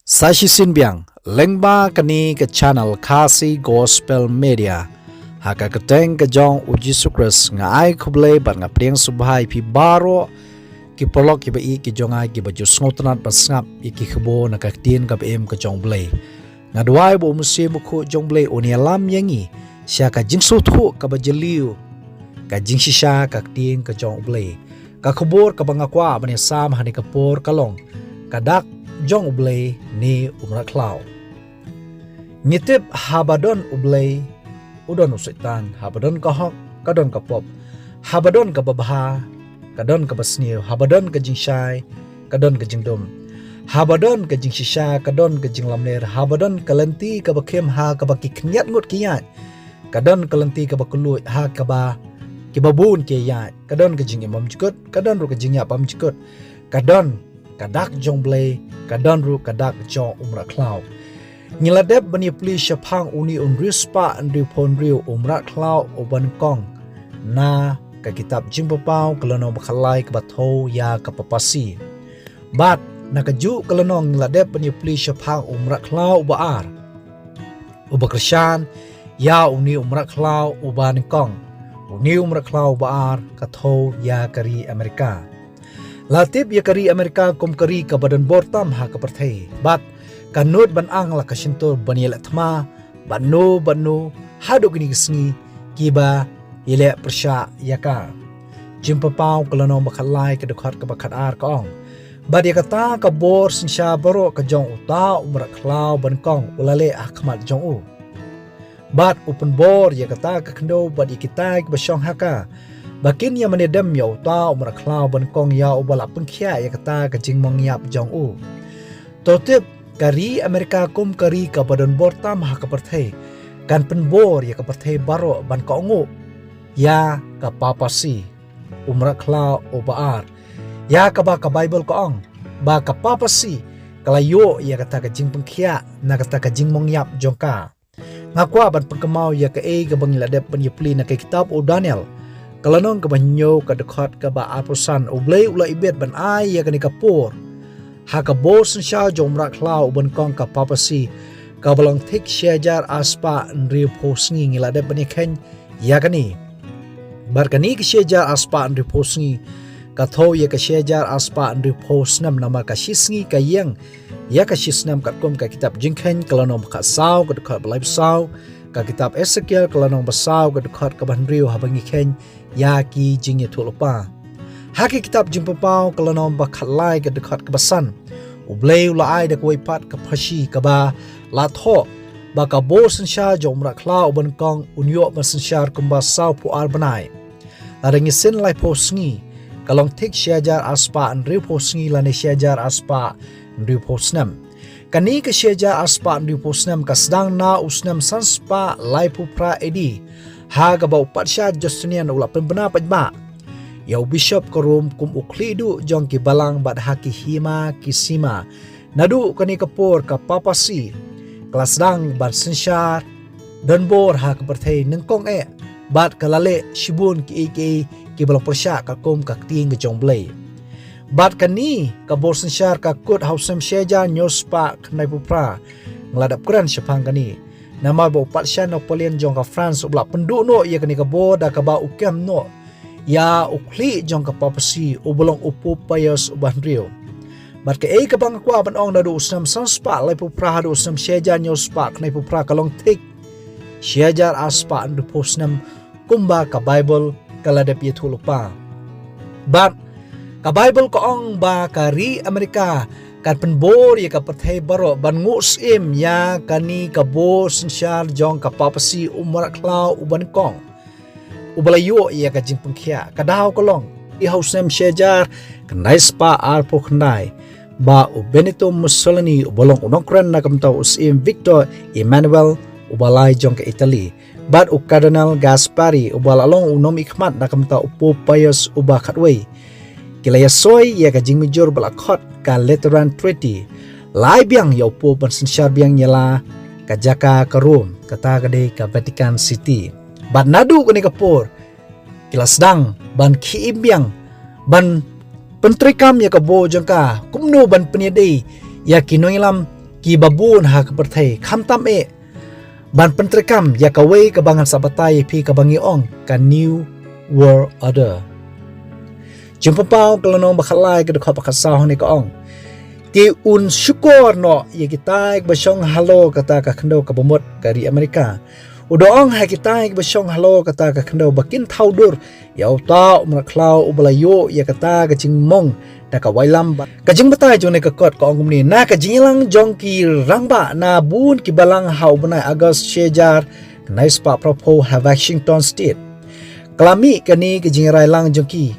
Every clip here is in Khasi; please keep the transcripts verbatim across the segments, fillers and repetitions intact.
Sa shisien biang, lyngba kane ka channel Khasi Gospel Media, ha ka kyrteng ka jong U Jisu Khrist nga ai khublei bad nga pdiang sngewbha ïa phi baroh ki paralok kiba ïeit ki jong nga kiba ju sngewtynnat ban sngap ïa ki khubor na ka ktien kaba im ka jong U Blei. Nga duwai ba U Mynsiem Bakhuid jong U Blei un ïalam ïa ngi sha ka jingsngewthuh kaba jylliew, ka jingshisha ka ktien ka jong U Blei. Ka khubor kaba nga kwah ban ïasam ha kane ka por ka long, ka dak jong U Blei ne u mrad khlaw. Ngi tip haba don U Blei, u don u Soitan, haba don ka hok, ka don ka pop, haba don kaba bha, ka don kaba sniew, haba don ka jingshai, ka don ka jingdum, haba don ka jingshisha, ka don ka jinglamler, haba don ka lynti kaba khim ha kaba ki khyndiat ngut ki ïaid, ka don ka lynti kaba kylluid ha kaba kiba bun ki ïaid, ka don ka jingim bymjukut, ka don ruh ka jingïap bymjukut, ka don ka dak jong U Blei, ka don ruh ka dak jong u mrad khlaw. Ngi la dep ban ïa plie shaphang une u riewspah hynriewphew hynriew u mrad khlaw uba nyngkong na ka kitab Jingpynpaw ka lynnong ba khatlai kaba thew ïa ka papasi. Bad na kajuh ka lynnong ngi la dep ban ïa plie shaphang u mrad khlaw uba ar, uba kyrshan ïa une u mrad khlaw uba nyngkong. Une u mrad khlaw uba ar ka thew ïa ka ri Amerika. La tip ïa ka ri Amerika kum ka ri kaba don bor tam ha ka pyrthei. Bad ka nud ban ang la ka shyntur ban ïaleh thma bad no bad no haduh kine ki sngi kiba ïaleh pyrshah ïa ka. Jingpynpaw ka lynnong ba khatlai ka dkhot kaba khatar ka ong, bad ïa kata ka bor synshar baroh ka jong uta u mrad khlaw ba nyngkong u la leh ha khmat jong u. Bad u pynbor ïa kata ka khyndew bad ïa kitai kiba shong ha ka, ba kin ïa mane dem ïa uta u mrad khlaw ba nyngkong ïa uba la pynkhiah ïa kata ka jingmongïap jong u. To tip, ka ri Amerika kum ka ri kaba don bor tam ha ka pyrthei kan pynbor ïa ka pyrthei baroh ban kohnguh ïa ka papasi, u mrad khlaw uba ar. Ïa kaba ka Baibl ka ong ba ka papasi ka la ïoh ïa kata ka jingpynkhiah na kata ka jingmongïap jong ka. Nga kwah ban pynkynmaw ïa kaei kaba ngi la dep ban ïa plie na ka kitab u Daniel, ka lynnong kaba hynñiew ka dkhot kaba arphew san. U Blei u la ibit ban ai ïa kane ka por ha ka bor synshar jong u mrad khlaw uba nyngkong ka papasi, kaba long thik shi hajar arspah hynriewphew sngi. Ngi la dep ban ïa kheiñ ïa kane. Bad kane ka shi hajar arspah hynriewphew sngi ka thew ïa ka shi hajar arspah hynriewphew snem, namar ka shi sngi ka ïeng ïa ka shi snem, katkum ka kitab Jingkheiñ ka lynnong ba khatsaw ka dkhot ba laiphew saw, ka kitab Esekiel ka lynnong ba saw ka dkhot kaba hynriew, haba ngi kheiñ ïa ki jingïathuhlypa. Ha ka kitab Jingpynpaw ka lynnong ba khatlai ka dkhot kaba san, U Blei u la ai da kawei pat ka phasi kaba la thoh ba ka bor synshar jong u mrad khlaw uba nyngkong un ïoh ban synshar kumba sawphew ar bnai. Lada ngi sien laiphew sngi, ka long thik shi hajar arspah hynriewphew sngi lane shi hajar arspah hynriewphew snem. Kane ka shi hajar arspah hynriewphew snem ka sdang na u snem sanspah laiphew phra A D, ha kaba u patsha Justinian u la pynbna paidbah ïa u bishop ka Rom kum u khlieh duh jong ki balang bad ha ki hima ki sima. Naduh kane ka por ka papasi ka la sdang ban synshar donbor ha ka pyrthei nyngkong eh, bad ka la leh shibun kiei kiei kiba long pyrshah katkum ka ktien ka jong U Blei. Bad kane ka bor synshar ka kut ha u snem shi hajar hynñiew spah khyndaiphew phra. Nga la dep kren shaphang kane. Namar ba u patsha Napoleon jong ka France u la pynduh noh ïa kane ka bor da kaba u kem noh ïa u khlieh jong ka papasi uba long u Pope Pius uba hynriew. Bad kaei kaba nga kwah ban ong, naduh u snem sanspah laiphew phra haduh u snem shi hajar hynñiew spah khyndaiphew phra ka long thik shi hajar arspah hynriewphew snem kumba ka Baibl ka la dep ïathuhlypa. Bad ka Baibl ka ong ba ka ri Amerika kan pynbor ïa ka pyrthei baroh ban nguh syiem ïa kane ka bor synshar jong ka papasi u mrad khlaw uba nyngkong uba la ïoh ïa ka jingpynkhiah. Ka daw ka long, ha u snem shi hajar khyndai spah arphew khyndai, ba u Benito Mussolini uba long u nongkren na ka bynta u Syiem Victor Emmanuel uba lai jong ka Italy, bad u Cardinal Gasparri uba la long u nongmihkhmat na ka bynta u Pope Pius uba khatwei, ki la ïasoi ïa ka jingmynjur ba la khot ka Lateran Treaty. La ai biang ïa u Pope ban synshar biang ïa la ka jaka ka Rome, kata ka dei ka Vatican City. Bad naduh kane ka por ki la sdang ban khie im biang, ban pyntreikam ïa ka bor jong ka, kumno ban pynïadei ïa ki nongïalam ki babun ha ka pyrthei, khamtam eh ban pyntreikam ïa kawei kaba ngan sa batai ïa phi kaba ngi ong ka New World Order. Jingpynpaw ka lynnong ba khatlai ka dkhot ba khatsaw hangne ka ong, te un shukor noh ïa kitai kiba shong halor kata ka khyndew kaba mut ka ri Amerika. U da ong ha kitai kiba shong halor kata ka khyndew ba kin thaw dur ïa uta u mrad khlaw uba la ïoh ïa kata ka jingmong da ka wailam. Ka jingbatai jong kane ka kot ka ong kumne, na ka jingïalang jong ki rangbah na bun ki balang ha u bnai August shi hajar khyndai spah phra phew ha Washington State, ka la mih kane ka jingïarai lang jong ki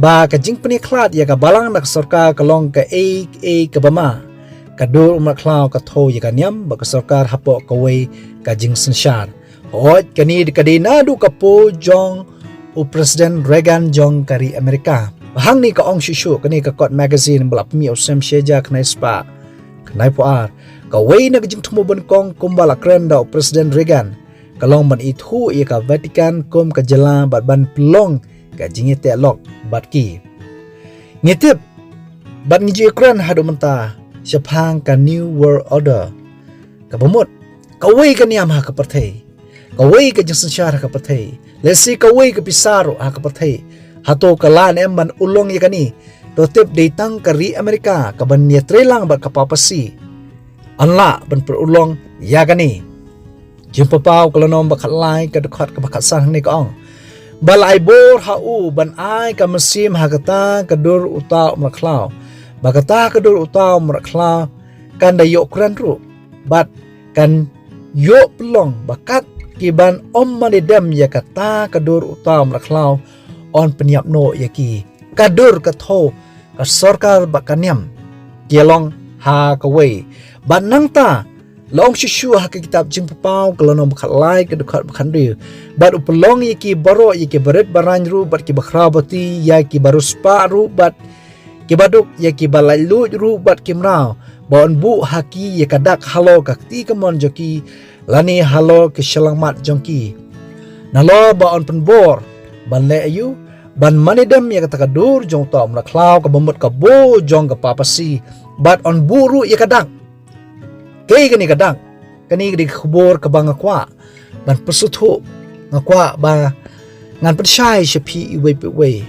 ba ka jingpynïakhlad ïa ka balang na ka sorkar ka long kaei kaei kaba ma. Ka dur u mrad khlaw ka thew ïa ka niam bad ka sorkar hapoh kawei ka jingsynshar. Hooid, kane ka dei naduh ka por jong u President Reagan jong ka ri Amerika. Hangne ka ong shuh shuh kane ka kot magazine ba la pynmih ha u snem shi hajar khyndai spah khyndai phew ar. Kawei na ka jingthmu ban kong kumba la kren da u President Reagan ka long ban ithuh ïa ka Vatican kum ka jylla bad ban pynlong ka jingïateh lok bad ki. Ngi tip bad ngi ju ïakren haduh mynta shaphang ka New World Order, kaba mut kawei ka niam ha ka pyrthei, kawei ka jingsynshar ha ka pyrthei, lehse kawei ka pisa ruh ha ka pyrthei. Hato ka la ne em ban urlong ïa kane? To tip, dei tang ka ri Amerika kaban ïatreilang bad ka papacy. Yn lah ban pynurlong ïa kane. Jingpynpaw ka lynnong ba khatlai ka dkhot kaba khatsan hangne ka ong, ba la ai bor ha u ban ai ka mynsiem ha kata ka dur uta u mrad khlaw, ba kata ka dur uta u mrad khlaw kan da ïoh kren ruh bad kan ïoh pynlong ba kat ki ban ym mane dem ïa kata ka dur uta u mrad khlaw, yn pynïap noh ïa ki. Ka dur ka thew, ka sorkar bad ka niam ki long ha kawei. Bad nangta la ong shuh shuh ha ka kitab Jingpynpaw ka lynnong ba khatlai ka dkhot ba khathynriew, bad u pynlong ïa ki baroh, ïa ki barit baraiñ ruh bad ki bakhraw bati, ïa ki bariewspah ruh bad ki baduk, ïa ki balaitluid ruh bad ki mraw, ba yn buh ha ki ïa ka dak halor ka kti kamon jong ki lane halor ki shyllangmat jong ki. Nalor ba yn pynbor ban leh aïu? Ban mane dem ïa kata ka dur jong uta u mrad khlaw kaba mut ka bor jong ka papacy, bad yn buh ruh ïa ka dak. Kaei kane ka dak? Kane ka dei ka khubor kaba nga kwah ban pynsngewthuh, nga kwah ba ngan pynshai sha phi iwei pa iwei.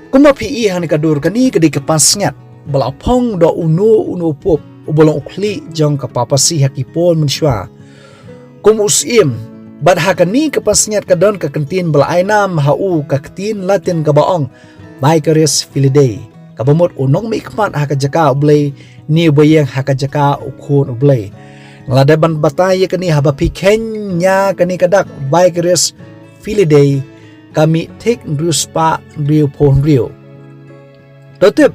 Kumba phi i hangne ka dur, kane ka dei ka pansngiat ba la phong da uno uno u pope uba long u khlieh jong ka papacy ha ki por mynshuwa kum u syiem. Bad ha kane ka pansngiat ka don ka kyntien ba la ai nam ha u, ka ktien Latin kaba ong Vicarius Filii Dei, kaba mut u nongmihkhmat ha ka jaka U Blei, ne uba ïeng ha ka jaka U Khun U Blei. Nga la dep ban batai ïa kane, haba phi kheiñ ïa kane ka dak Vicarius Filii Dei, ka mih thik hynriew spah hynriew phew hynriew. To tip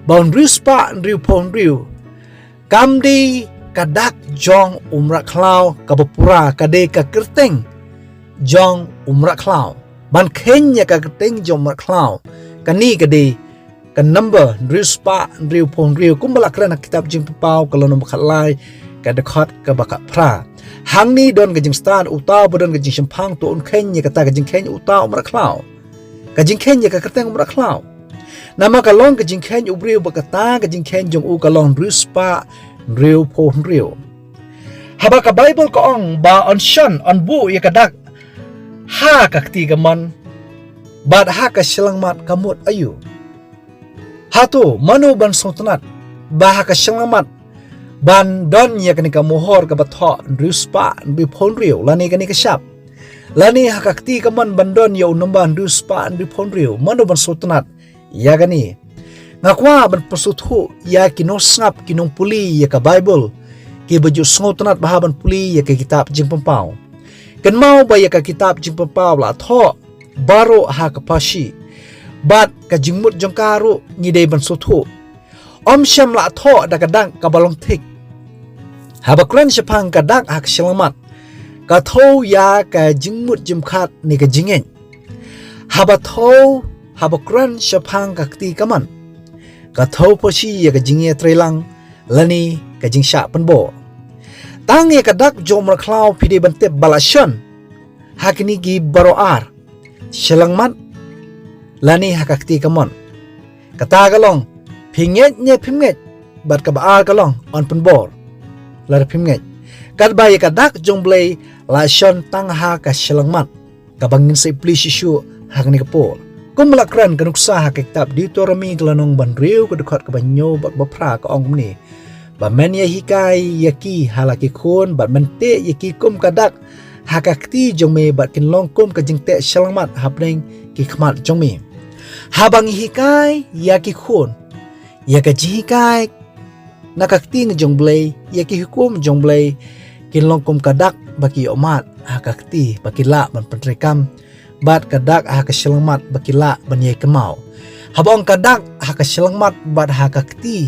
ba hynriew spah hynriew phew hynriew kam dei ka dak jong u mrad khlaw kaba pura, ka dei ka kyrteng jong u mrad khlaw. Ban kheiñ ïa ka kyrteng jong u mrad khlaw, kane ka dei ka number hynriew spah hynriew phew hynriew, kumba la kren ha kitab Jingpynpaw ka lynnong ba khatlai ka dkhot kaba khatphra. Hangne don ka jingstad, uta uba don ka jingshemphang to un kheiñ ïa kata ka jingkheiñ uta u mrad khlaw, ka jingkheiñ ïa ka kyrteng u mrad khlaw. Namar ka long ka jingkheiñ u briew, bad kata ka jingkheiñ jong u ka long hynriew spah hynriew phew hynriew. Haba ka Baibl ka ong ba yn shon, yn buh ïa ka dak ha ka kti kamon bad ha ka shyllangmat, ka mut aïu? Hato mano ban sngewtynnat ba ha ka shyllangmat ban don ïa kane ka mohor kaba thoh hynriew spah hynriew phew hynriew, lane kane ka shap, lane ha ka kti kamon ban don ïa u number hynriew spah hynriew phew hynriew? Mano ban sngewtynnat ïa kane? Nga kwah ban pynsngewthuh ïa ki nongsngap, ki nongpule ïa ka Baibl, kiba ju sngewtynnat bha ban pule ïa ka kitab Jingpynpaw. Kynmaw ba ïa ka kitab Jingpynpaw la thoh baroh ha ka pharshi, bad ka jingmut jong ka ruh ngi dei ban sngewthuh. Ym shym la thoh da ka dak kaba long thik. Haba kren shaphang ka dak ha ka shyllangmat, ka thew ïa ka jingmut jingpyrkhat ne ka jingngeit. Haba thew, haba kren shaphang ka kti kamon, ka thew pharshi ïa ka jingïatreilang lane ka jingshah pynbor. Tang ïa ka dak jong u mrad khlaw phi dei ban tip ba la shon ha kine ki baroh ar, shyllangmat lane ha ka kti kamon. Kata ka long, phi ngeit ne phim ngeit, bad kaba ar ka long, yn pynbor. Lada phim ngeit, katba ïa ka dak jong U Blei la shon tang ha ka shyllangmat, kaba ngin sa ïa plie shuh shuh ha kane ka por. Kum ba la kren ka nuksa ha ka kitab Deuteronomi ka lynnong ba hynriew ka dkhot kaba hynñiew bad ba phra ka ong kumne: Ba men ïa hikai ïa ki ha la ki khun, bad men teh ïa ki kum ka dak ha ka kti jong me, bad kin long kum ka jingteh shyllangmat hapdeng ki khmat jong me. Haba ngi hikai ïa ki khun ïa ka jinghikai na ka ktien jong U Blei, ïa ki hukum jong U Blei, kin long kum ka dak ba ki ïohmad ha ka kti ba ki lah ban pyntreikam, bad ka dak ha ka shyllangmat ba ki lah ban ïai kynmaw. Haba ong ka dak ha ka shyllangmat bad ha ka kti,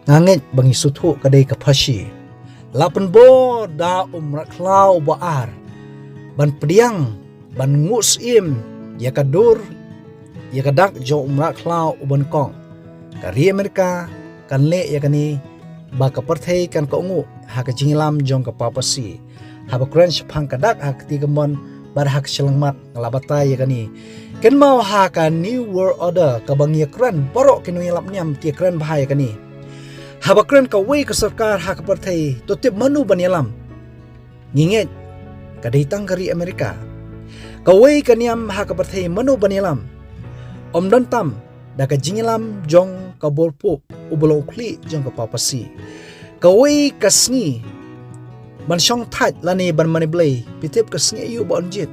nga ngeit ba ngi sngewthuh ka dei ka phasi. La pynbor da u mrad khlaw uba ar ban pdiang, ban nguh syiem ïa ka dur, ïa ka dak jong u mrad khlaw uba nyngkong. Ka ri Amerika kan leh ïa kane, ba ka pyrthei kan kohnguh ha ka jingïalam jong ka papacy. Haba kren shaphang ka dak ha ka kti kamon bad ha ka shyllangmat, nga la batai ïa kane. Kynmaw ha ka New World Order kaba ngi ïa kren, baroh ki nongïalap niam ki ïa kren bha ïa kane. Haba kren kawei ka sorkar ha ka pyrthei, to tip mano ban ïalam. Ngi ngeit ka dei tang ka ri Amerika. Kawei ka niam ha ka pyrthei mano ban ïalam. Ym don tam da ka jingïalam jong ka bor pop uba long u khlieh jong ka papacy. Kawei ka sngi ban shong thait lane ban mane blei, phi tip ka sngi aïu ba yn jied?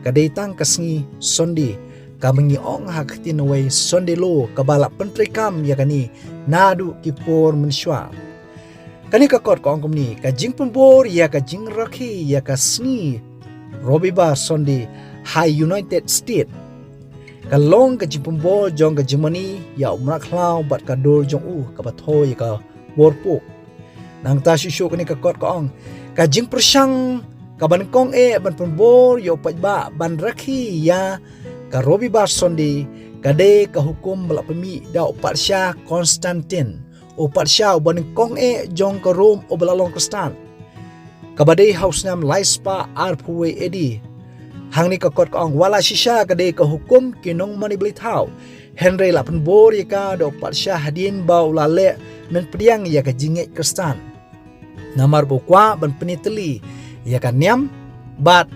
Ka dei tang ka sngi Sunday, kaba ngi ong ha ka ktien nongwei Sunday law, kaba la pyntreikam ïa kane naduh ki por mynshuwa. Kane ka kot ka ong kumne: Ka jingpynbor ïa ka jingrakhe ïa ka sngi Robibar Sunday ha United States ka long ka jingpynbor jong ka jingmane ïa u mrad khlaw bad ka dur jong u kaba thoh ïa ka bor pop. Nangta shuh shuh kane ka kot ka ong: Ka jingpyrshang kaba nyngkong eh ban pynbor ïa u paidbah ban rakhe ïa ka Robibar Sunday ka dei ka hukum ba la pynmih da u patsha Constantine, u patsha uba nyngkong eh jong ka Rome uba la long Khristan, kaba dei ha u snem lai spah arphew wei A D. Hangne ka kot ka ong: Wat la shisha ka dei ka hukum ki nongmane blei thaw, hynrei la pynbor ïa ka da u patsha hadien ba u la leh mynpdiang ïa ka jingngeit Khristan. Namar ba u kwah ban pyni tylli ïa ka niam, bad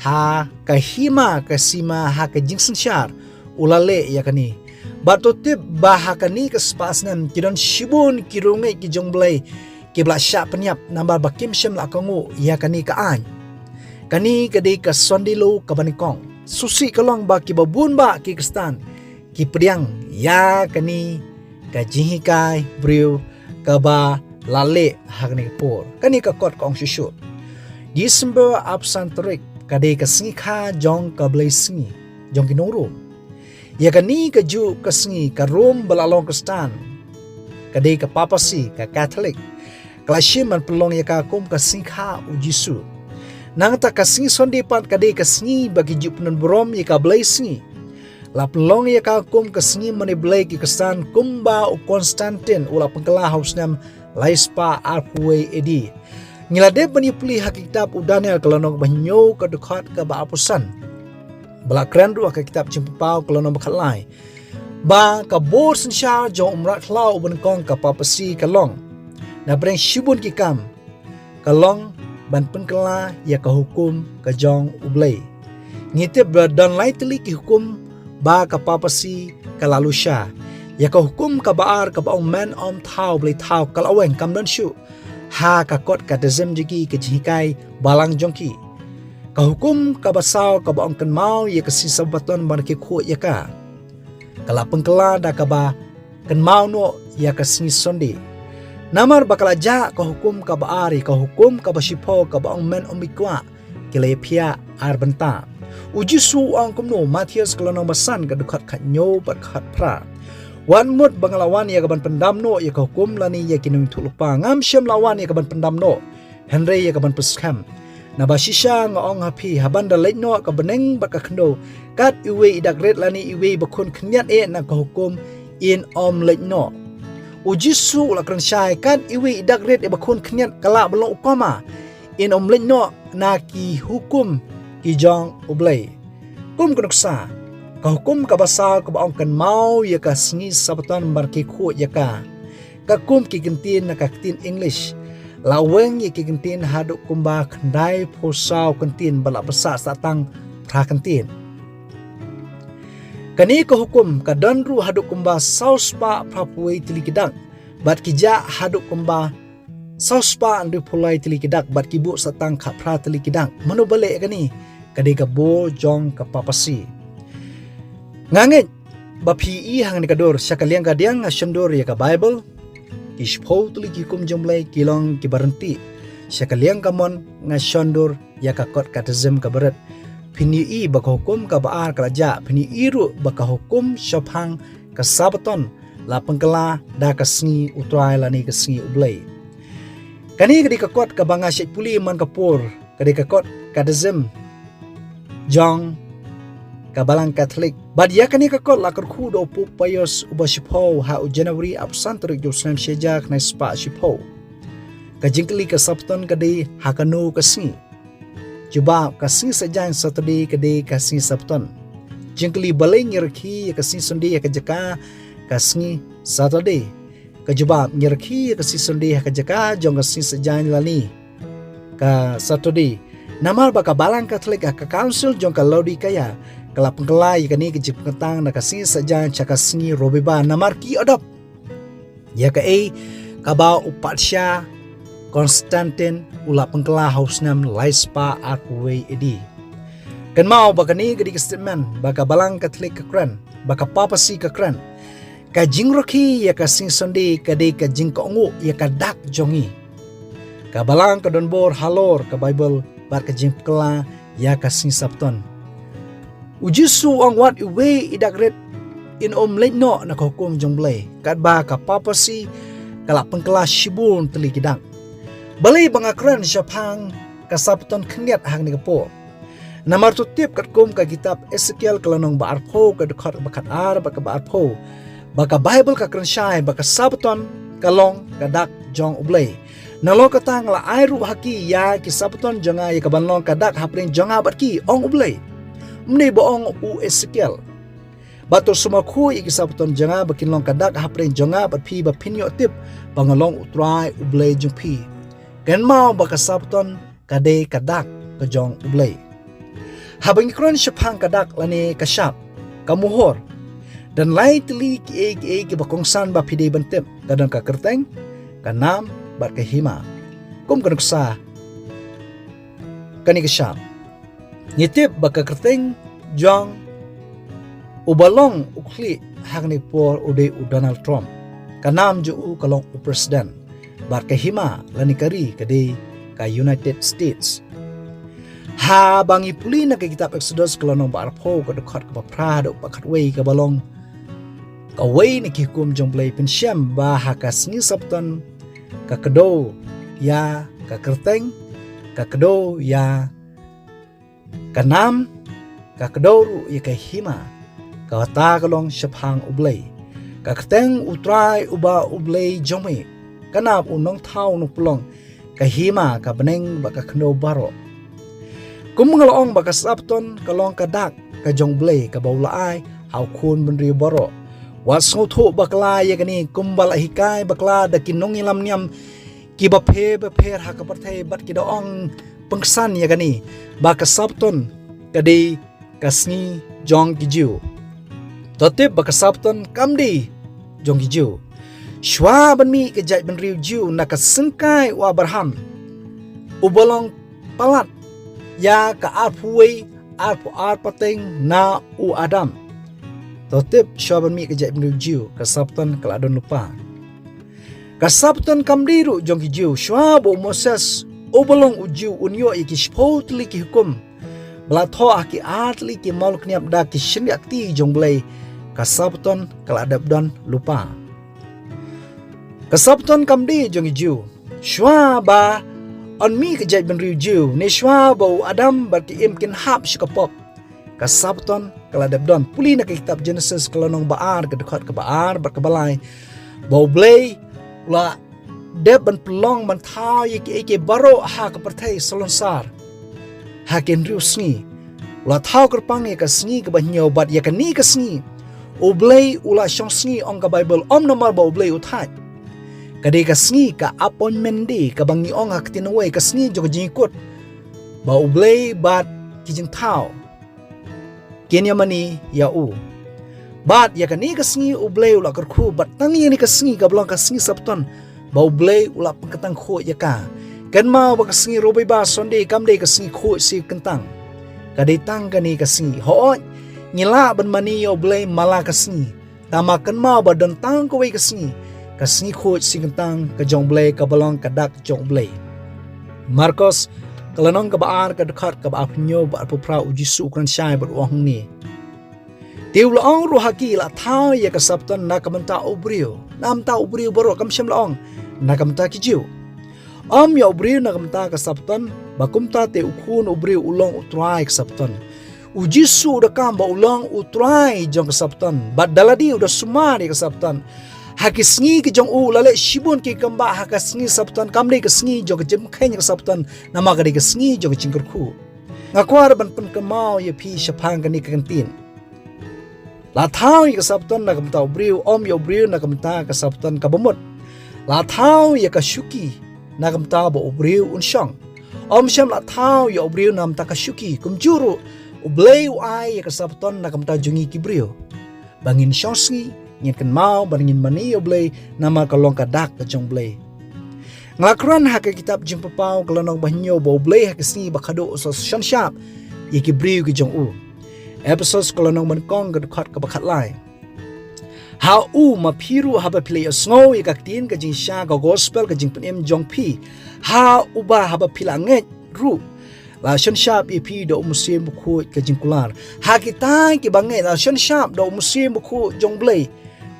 ha ka hima ka sima ha ka jingsynshar u la leh ïa kane. Bad to tip ba ha kane ka spah snem ki don shibun ki riewngeit ki jong U Blei kiba la shah pynïap namar ba kim shym la kohnguh ïa kane ka aiñ. Kane ka dei ka Sunday law kaba nyngkong. Sngewsih ka long ba kiba bun bah ki Khristan ki pdiang ïa kane ka jinghikai briew kaba la leh ha kane ka por. Kane ka kot ka ong shuh shuh: December arphew san tarik ka dei ka sngi kha jong ka blei sngi jong ki nong Rom. Ïa kane kajuh ka sngi ka Rom ba la long Khristan, ka dei ka papacy, ka Katholik, ka la shim ban pynlong ïa ka kum ka sngi kha u Jisu. Nangta ka sngi Sunday pat ka dei ka sngi ba ki ju pyndon burom ïa ka blei sngi. La pynlong ïa ka kum ka sngi mane blei ki Khristan kumba u Constantine u la pynkylla ha u snem lai spah arphew wei A D. Ngi la dep ban ïa pule ha ka kitab u Daniel ka lynnong ba hynñiew ka dkhot kaba arphew san. Ba la kren ruh ha ka kitab Jingpynpaw ka lynnong ba khatlai, ba ka bor synshar jong u mrad khlaw uba nyngkong ka papacy ka long, na pdeng shibun ki kam, ka long ban pynkylla ïa ka hukum ka jong U Blei. Ngi tip ba don lai tylli ki hukum ba ka papacy ka la lusha. Ïa ka hukum kaba ar kaba ong men ym thaw blei thaw ka la weng, kam don shuh ha ka kot Catechism jong ki, ka jinghikai balang jong ki. Ka hukum kaba saw kaba ong kynmaw ïa ka sngi Sabbaton ban rakhe khuid ïa ka, ka la pynkylla da kaba kynmaw noh ïa ka sngi Sunday. Namar ba ka la jah ka hukum kaba ar ïa ka hukum kaba shiphew kaba ong men ym bit kwah, ki la ïa phiah ar bynta. U Jisu u ong kumno? Mathaios ka lynnong ba san ka dkhot khathynñiew bad khatphra: Wat mut ba nga la wan ïa ka ban pyndam noh ïa ka hukum lane ïa ki nongïathuhlypa. Ngam shym la wan ïa ka ban pyndam noh, hynrei ïa ka ban pynskhem. Naba shisha nga ong ha phi, haba yn da leit noh ka bneng bad ka khyndew, kat iwei i dak rit lane iwei i bakhun khyndiat eh na ka hukum in ym leit noh. U Jisu u la kren shai, kat iwei i dak rit i bakhun khyndiat ka lah ban long u koma, in ym leit noh na ki hukum ki jong U Blei. Kum ka nuksa, ka hukum kaba saw kaba ong kynmaw ïa ka sngi Sabbaton ban rakhe khuid ïa ka, ka kum ki kyntien na ka ktien English, la weng ïa ki kyntien haduh kumba khyndai phew saw kyntien bad la bsa sa tang phra kyntien. Kane ka hukum ka don ruh haduh kumba saw spah phra phew wei tylli ki dak, bad ki jah haduh kumba saw spah hynriew phew lai tylli ki dak, bad ki buh sa tang khatphra tylli ki dak. Mano ba leh kane? Ka dei ka bor jong ka papasi. Nga ngeit ba phi i hangne ka dur, sha ka liang ka diang nga shon dur ïa ka Baibl. Ki shiphew tylli ki hukum jong U Blei ki long kiba ryntih. Sha ka liang ka mon nga shon dur ïa ka kot Catechism kaba rit. Phin ïohi ba ka hukum kaba ar ka la jah, phin ïohi ruh ba ka hukum shaphang ka Sabbaton la pynkylla da ka sngi U Trai lane ka sngi U Blei. Kane ka dei ka kot kaba nga shait pule man ka por, ka dei ka kot Catechism jong ka Balang Katholik. Bad ïa kane ka kot la kyrkhu da u Pope Pius uba shiphew ha u January arphew san tarik jong u snem shi hajar khyndai spah shiphew. Ka jingkylli, ka Sabbaton ka dei ha kano ka sngi? Jubab, ka sngi Saitjaiñ, Saturday, ka dei ka sngi Sabbaton. Jingkylli, balei ngi rakhe ïa ka sngi Sunday ha ka jaka ka sngi Saturday? Ka jubab, ngi rakhe ïa ka sngi Sunday ha ka jaka jong ka sngi Saitjaiñ lane ka Saturday, namar ba ka Balang Katholik ha ka Council jong ka Laodikaia ka la pynkylla ïa kane ka jingpynkynthang na ka sngi Saitjaiñ sha ka sngi Robibar, namar ki adop ïa kaei kaba u Patsha Constantine u la pynkylla ha u snem lai spah arphew wei A D. Kynmaw ba kane ka dei ka statement ba ka Balang Katholik ka kren, ba ka papasi ka kren. Ka jingrakhe ïa ka sngi Sunday ka dei ka jingkohnguh ïa ka dak jong ngi. Ka Balang ka don bor halor ka Baibl bad ka jingpynkylla ïa ka sngi Sabbaton. U Jisu u ong, wat iwei i dak rit in ym leit noh na ka hukum jong U Blei, katba ka papasi ka la pynkylla shibun tylli ki dak. Balei ba nga kren shaphang ka Sabbaton khyndiat hangne ka por? Namar to tip katkum ka kitab Esekiel ka lynnong ba arphew, ka dkhot ba khatar bad kaba arphew, ba ka Baibl ka kren shai ba ka Sabbaton ka long ka dak jong U Blei. Nalor kata nga la ai ruh ha ki ïa ki Sabbaton jong nga ïa kaban long ka dak hapdeng jong nga bad ki, ong U Blei, ym dei ba ong u Esekiel. Bad to sumar khuid ïa ki Sabbaton jong nga ba kin long ka dak hapdeng jong nga bad phi, ba phin ïoh tip ba nga long U Trai U Blei jong phi. Kynmaw ba ka Sabbaton ka dei ka dak ka jong U Blei. Haba ngi kren shaphang ka dak lane ka shap, ka muhor, don lai tylli kiei kiei kiba kongsan ba phi dei ban tip. Ka don ka kyrteng, ka nam bad ka hima. Kum ka nuksa kane ka shap, ngi tip ba ka kyrteng jong uba long u khlieh hangne ka por u dei u Donald Trump. Ka nam jong u ka long u President. Bad ka hima lane ka ri ka dei ka United States. Haba ngi pule na ka kitab Exodus ka lynnong ba arphew, ka dkhot kaba phra haduh ba khatwei, kaba long kawei na ki hukum jong U Blei, pynshem ba ha ka sngi Sabbaton ka kdew ïa ka kyrteng, ka kdew ïa ka nam, ka kdew ruh ïa ka hima. Kata ka long shaphang U Blei. Ka kyrteng U Trai uba U Blei jong me, ka nam u nongthaw nongpynlong, ka hima, ka bneng bad ka khyndew baroh. Kum nga la ong ba ka Sabbaton ka long ka dak ka jong U Blei kaba u la ai ha u khun bynriew baroh. Wat sngewthuh bakla ïa kane, kumba la hikai bakla da ki nongïalam niam kiba pher bapher ha ka pyrthei bad ki da ong pynksan ïa kane ba ka Sabbaton ka dei ka sngi jong ki Jiw. To tip ba ka Sabbaton kam dei jong ki Jiw. Shuwa ban mih ka jaitbynriew Jiw na ka syngkai u Abraham, uba long palat ïa ka arphew wei, arphew ar pateng na u Adam. To tip, shuwa ban mih ka jaitbynriew Jiw, ka Sabbaton ka la don lypa. Ka Sabbaton kam dei ruh jong ki Jiw. Shuwa ba u Moses uba long u Jiw un ïoh ïa ki shiphew tylli ki hukum ba la thoh ha ki ar tylli ki mawlyniap da ki shynriahkti jong U Blei, ka Sabbaton ka la dep don lypa. Ka Sabbaton kam dei jong ki Jiw. Shuwa ba yn mih ka jaitbynriew Jiw, ne shuwa ba u Adam bad ki Im kin hap sha ka pop, ka Sabbaton ka la dep don. Pule na ka kitab Genesis ka lynnong ba ar, ka dkhot kaba ar bad kaba lai, ba U Blei u la dep ban pynlong ban thaw ïa kiei kiei baroh ha ka pyrthei salonsar ha ki hynriew sngi. U la thaw kyrpang ïa ka sngi kaba hynñiew bad ïa kane ka sngi U Blei u la shong sngi, ong ka Baibl, ym namar ba U Blei u thait. Ka dei ka sngi ka appointment day, kaba ngi ong ha ka ktien nongwei ka sngi jong ka jingkut ba U Blei bad ki jingthaw kin ïa mane ïa u. Bad ïa kane ka sngi U Blei u la kyrkhu, bad tang ïa kane ka sngi kaba long ka sngi Sabton ba U Blei u la pynkyntang khuid ïa ka. Kynmaw ba ka sngi Robibar, Sunday, kam dei ka sngi khuid sngi kyntang. Ka dei tang kane ka sngi. Hooid, ngi lah ban mane ïa U Blei man la ka sngi. Tangba kynmaw ba don tang kawei ka sngi, ka sngi khuid sngi kyntang ka jong U Blei, kaba long ka dak jong U Blei. Markos, ka lynnong kaba ar, ka dkhot kaba arphew hynñiew bad arphew phra, U Jisu u kren shai bad u ong hangne: Te u la ong ruh ha ki, la thaw ïa ka Sabton na ka bynta u briew. Na ka bynta u briew baroh, kam shym la ong na ka bynta ki Jiw. Ym ïa u briew na ka bynta ka Sabton, ba kumta te u Khun u briew u long u trai ka Sabton. U Jisu u da kam ba u long u trai jong ka Sabton, bad da lade u da sumar ïa ka Sabton. Ha ki sngi ki jong u, u la leh shibun ki kam, ba ha ka sngi Sabton kam dei ka sngi jong ka jingpynkheiñ ïa ka Sabton, namar ka dei ka sngi jong ka jingkyrkhu. Nga kwah ban pynkynmaw ïa phi shaphang kane ka kyntien. La thaw ïa ka Sabton na ka bynta u briew, ym ïa u briew na ka bynta ka Sabton kaba mut. La thaw ïa ka shuki na ka bynta ba u briew un shong. Ym shym la thaw ïa u briew na ka bynta ka shuki. Kumjuh ruh, U Blei u ai ïa ka Sabton na ka bynta jong ngi ki briew, ba ngin shong sngi, ngin kynmaw, ba ngin mane ïa U Blei, namar ka long ka dak ka jong U Blei. Nga la kren ha ka kitab Jingpynpaw, ka lynnong ba hynñiew, ba U Blei ha ka sngi ba khadduh u sa shon shap ïa ki briew ki jong u. Ephesos, ka lynnong ba nyngkong, ka dkhot kaba khatlai: Ha u ma phi ruh, haba phi la ïohsngew ïa ka ktien ka jingshisha, ka gospel, ka jingpynim jong phi, ha uba haba phi la ngeit ruh, la shon shap ïa phi da U Mynsiem Bakhuid ka jingkular. Ha kita kiba ngeit la shon shap da U Mynsiem Bakhuid jong U Blei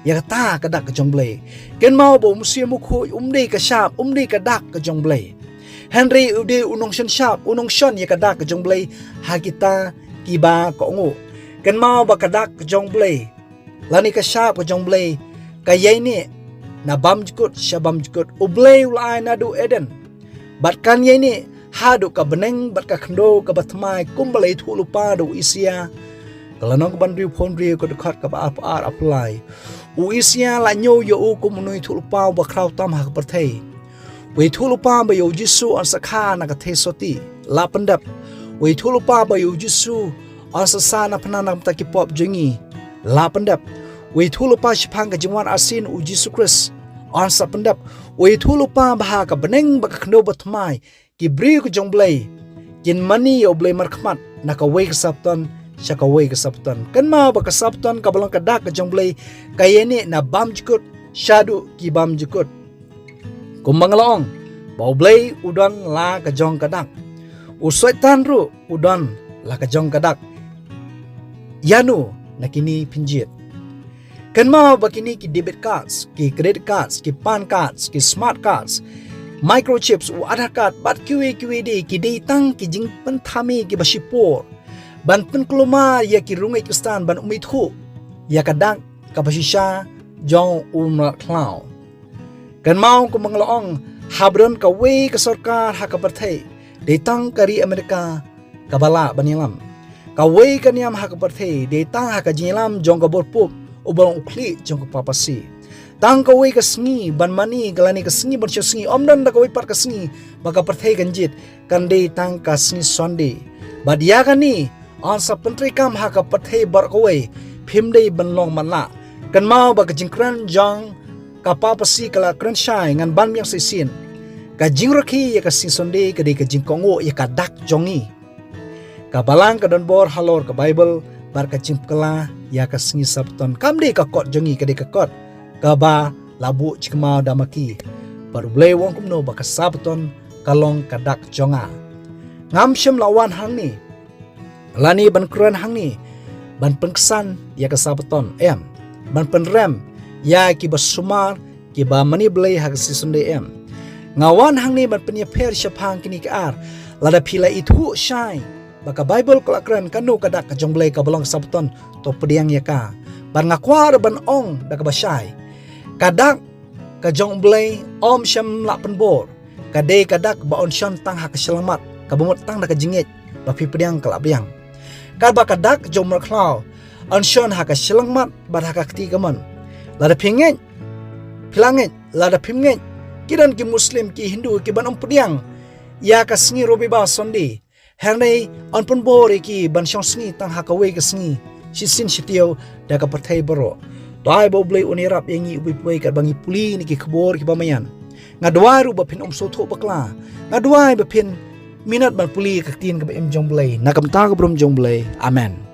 ïa kata ka dak ka jong U Blei. Kynmaw ba U Mynsiem Bakhuid um dei ka shap, um dei ka dak ka jong U Blei. Hynrei u dei u nongshon shap, u nongshon ïa ka dak ka jong U Blei ha kita kiba kohnguh. Kynmaw ba ka dak ka jong U Blei, lane ka shap ka jong U Blei, ka ïaineh na bymjukut sha bymjukut. U Blei u la ai naduh Eden, bad kan ïaineh haduh ka bneng bad ka khyndew kaba thymmai, kumba la ïathuh lypa da u Isaïah, ka lynnong kaba hynriew phew hynriew, ka dkhot kaba arphew ar, arphew lai. U Isaïah la ñiew ïa u kum uno u ïathuhlypa uba khraw tam ha ka pyrthei. U ïathuhlypa ba ïa u Jisu un sa kha na ka theisotti, la pyndep. U ïathuhlypa ba ïa u Jisu un sa sah na phna na ka bynta ki pop jong ngi, la pyndep. U ïathuhlypa shaphang ka jingwan arsien u Jisu Khrist, un sa pyndep. U ïathuhlypa ba ha ka bneng bad ka khyndew bathymmai, ki briew ka jong U Blei kin mane ïa U Blei markhmat na kawei ka Sabton sha kawei ka Sabton. Kynmaw ba ka Sabton kaba long ka dak ka jong U Blei, ka ïaineh na bymjukut shaduh ki bymjukut. Kumba nga la ong, ba U Blei u don la ka jong ka dak, u Soitan ruh u don la ka jong ka dak. Ïano na kine phin jied? Kynmaw ba kine ki debit cards, ki credit cards, ki PAN cards, ki smart cards, microchips, u Aadhaar card, bad kiwei kiwei de, ki dei tang ki jingpynthame kiba shipor ban pynkulmar ïa ki riewngeit Khristan ban ym ithuh ïa ka dak kaba shisha jong u mrad khlaw. Kynmaw kumba nga la ong, haba don kawei ka sorkar ha ka pyrthei, dei tang ka ri Amerika kaba lah ban ïalam. Kawei ka niam ha ka pyrthei, dei tang ha ka jingïalam jong ka bor pup uba long u khlieh jong ka papacy. Tang kawei ka sngi ban mane, ka lane ka sngi ban shong sngi, ym don da kawei pat ka sngi ba ka pyrthei kan jied, kan dei tang ka sngi Sunday. Bad ïa kane yn sa pyntreikam ha ka pyrthei baroh kawei, phim dei ban long matlah. Kynmaw ba ka jingkren jong ka papacy ka la kren shai, ngan ban biang shisien. Ka jingrakhe ïa ka sngi Sunday ka dei ka jingkohnguh ïa ka dak jong ngi. Ka Balang ka donbor halor ka Baibl bad ka jingpynkhlaiñ ïa ka sngi Sabton. Kam dei ka kot jong ngi, ka dei ka kot kaba la buh jingkynmaw da ma ki. Bad U Blei u ong kumno, ba ka Sabton ka long ka dak jong nga. Ngam shym la wan hangne lane ban kren hangne ban pynksan ïa ka Sabton, em, ban pynrem ïa kiba sumar, kiba mane Blei ha ka sngi Sunday, em. Nga wan hangne ban pynïapher shaphang kine ki ar. Lada phi la ithuh shai ba ka Baibl ka la kren kano ka dak ka jong U Blei kaba long ka Sabton, to pdiang ïa ka. Bad nga kwah ruh ban ong da kaba shai, ka dak ka jong U Blei ym shym la pynbor. Ka dei ka dak ba yn shon tang ha ka shyllangmat, kaba mut tang da ka jingngeit, ba phi pdiang ka la pdiang. Katba ka dak jong u mrad khlaw yn shon ha ka shyllangmat bad ha ka kti kamon. Lada phi ngeit, Ki la ngeit, lada phim ngeit, ki don ki Muslim, ki Hindu, ki ban ym pdiang ïa ka sngi Robibar, Sunday. Hynrei yn pynbor ïa ki ban shong sngi tang ha kawei ka sngi, shisien shitaïew da ka pyrthei baroh. To ai ba U Blei un ïarap ïa ngi uwei pa uwei katba ngi pule ïa ki khubor kiba maïan. Nga duwai ruh ba phin ym sngewthuh bakla. Nga duwai ba phin minot ban pule ïa ka ktien kaba im jong U Blei. Na ka bynta ka burom jong U Blei. Amen.